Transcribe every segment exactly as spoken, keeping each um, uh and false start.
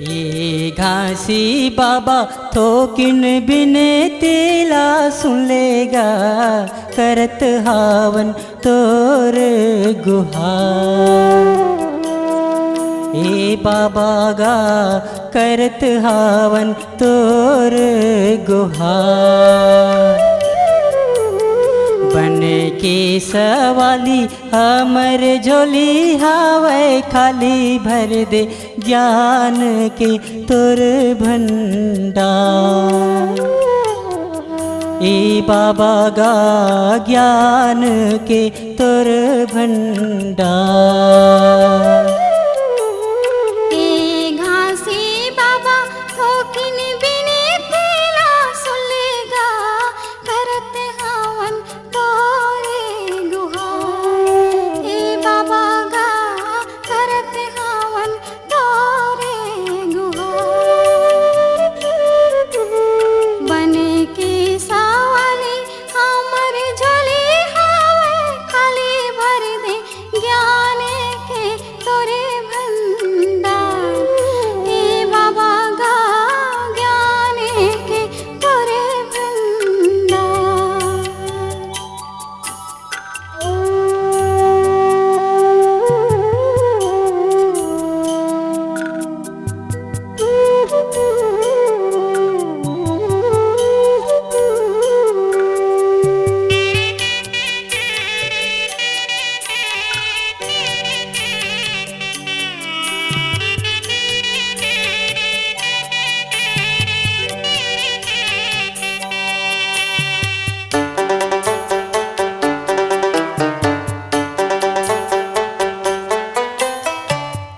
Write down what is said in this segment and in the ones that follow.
ए घासी बाबा थोकिन बिनती ला सुन ले गा, करत हावन तोर गुहार। ए बाबा गा करत हावन तोर गुहार। बन के सवाली हमर झोली हावय खाली, भर दे ज्ञान के तोर भंडार। ए बाबा गा ज्ञान के तोर भंडार। ए घासी बाबा थोकिन बिनती ला सुन ले गा, करत हावन तोरे गुहार। ए बाबा गा करत हावन तोरे गुहार। बन के सवाली हमर झोली हावय खाली, भर दे ज्ञान के तोरे भंडार। ए बाबा गा ज्ञान के तोरे भंडार।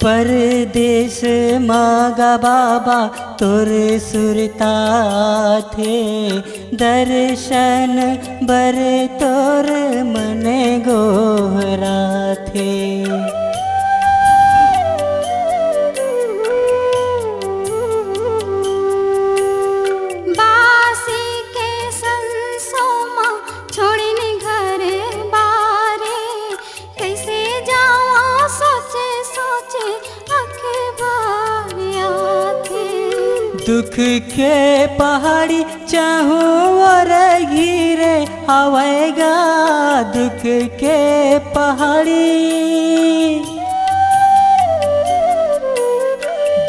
परदेस म गा बाबा तोर सुरता आथे, दर्शन बर तोर मन गोहराथे। बासी के संसो म छोड़िन घर बारे, कइसे जावा सोचे सोचे आँख भर आथे। दुख के पहाड़ी चाहूं ओर घिरे हवय गा, दुख के पहाड़ी,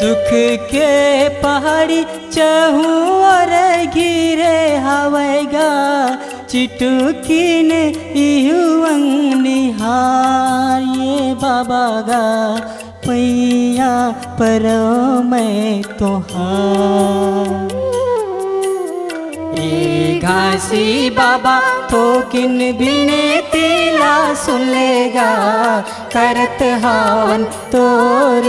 दुख के पहाड़ी चाहूं ओर घिरे हवय गा, चिटुकिन इहू अंग निहार। ए बाबा गा पैया परव मैं तोहार। ए घासी बाबा थोकिन बिनती ला सुन ले गा, करत हावन तोर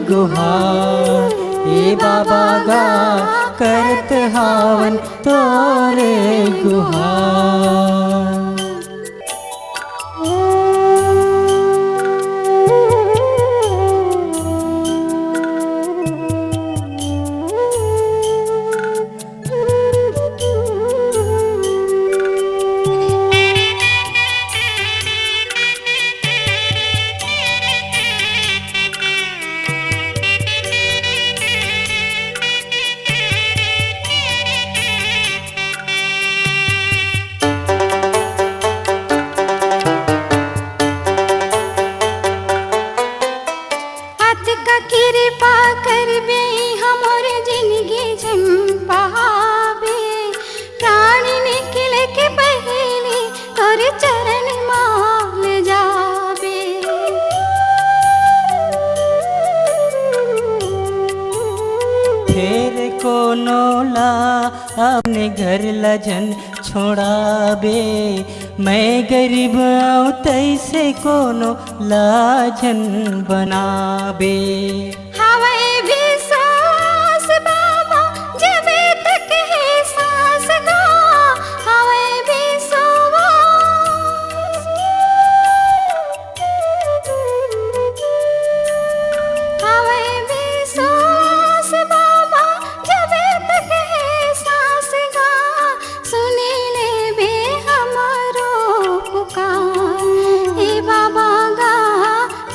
गुहार। ए बाबा गा करत हावन तोर गुहार। अतका किरपा करबे हमर जिनगी झन पहाबे, प्राण निकले के पहली तोर चरण माल जाबे। फेर कोनो ला अपने घर ला झन छोड़ाबे, मैं गरीब अउ तैसे कोनो ला झन बनाबे। हवय विश्वास बाबा, जबे तक हे सांस गा, हवय विश्वास। हवय विश्वास बाबा, जबे तक हे सांस गा, सुनी लेबे हमरो पुकार। ए बाबा गा,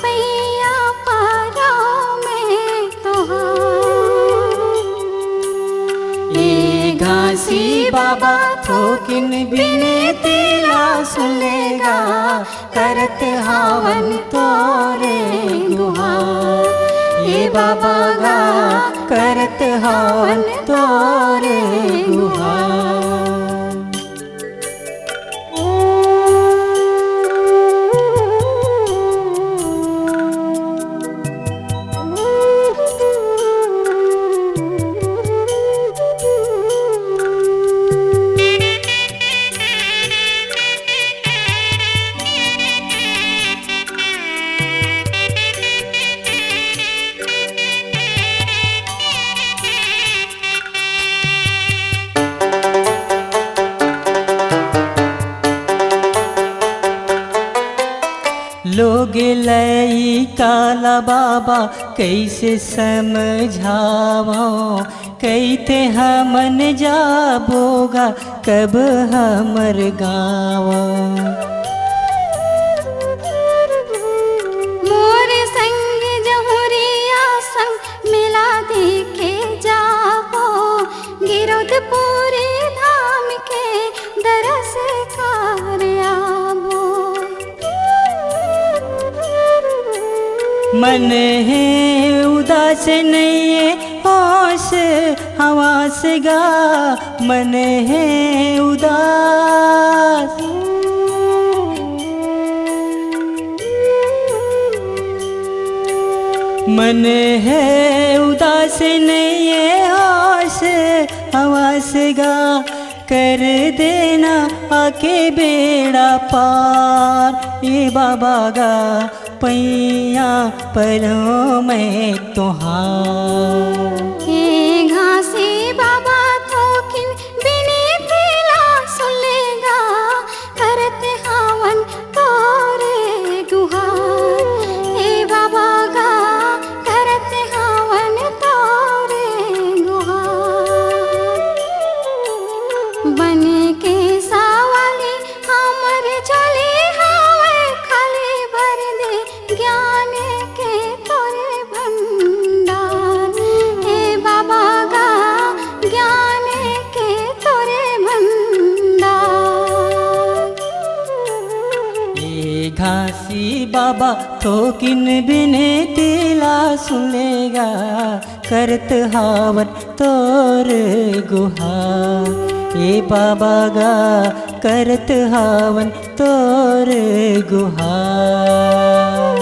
पैया परव मैं तोहार। बाबा थोकिन बिनती ला सुन ले गा, करत हावन तोरे गुहार। ए बाबा गा, करत हावन तोरे गुहार। लोग लइका ला बाबा कइसे समझावं, कइते हमन जाबो गा कब हमर गाँव। मोर संग जहुरिया संग मेला देखे जाबो, गिरौदपुरी धाम के दरस कर आबो। मन हे उदास नइये, होस हवास गा, मन हे उदास। मन हे उदास नइये, होस हवास गा, कर देना आके बेड़ा पार। ए बाबा गा, पइयाँ परौं मैं तोहार। ए घासी बाबा थोकिन बिनती ला सुन ले गा, करत हावन तोरे गुहार। ए बाबा गा, करत हावन तोरे गुहार। बन के सवाली हमर झोली हवय खाली, भर दे ज्ञान के तोरे भंडार। हे बाबा गा, ज्ञान के तोरे भंडार। ए घासी बाबा थोकिन बिनती ला सुन ले गा, करत हावन तोर गुहार। ए बाबा गा, करत हावन तोर गुहार।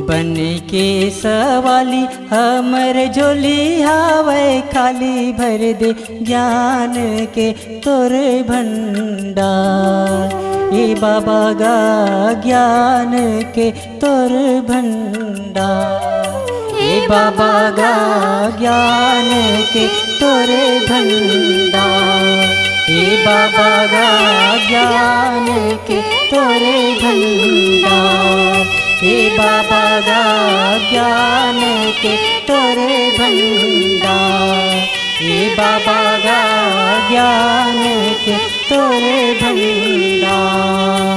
बन के सवाली हमर झोली हवय खाली, भर दे ज्ञान के तोर भंडार। ए बाबा गा, ज्ञान के तोर भंडार। ए बाबा गा, ज्ञान के तोर भंडार। ए बाबा गा, ज्ञान के तोर भंडार। ए बाबा गा, ज्ञान के तोर भंडार। ए बाबा गा, ज्ञान के तोर भंडार।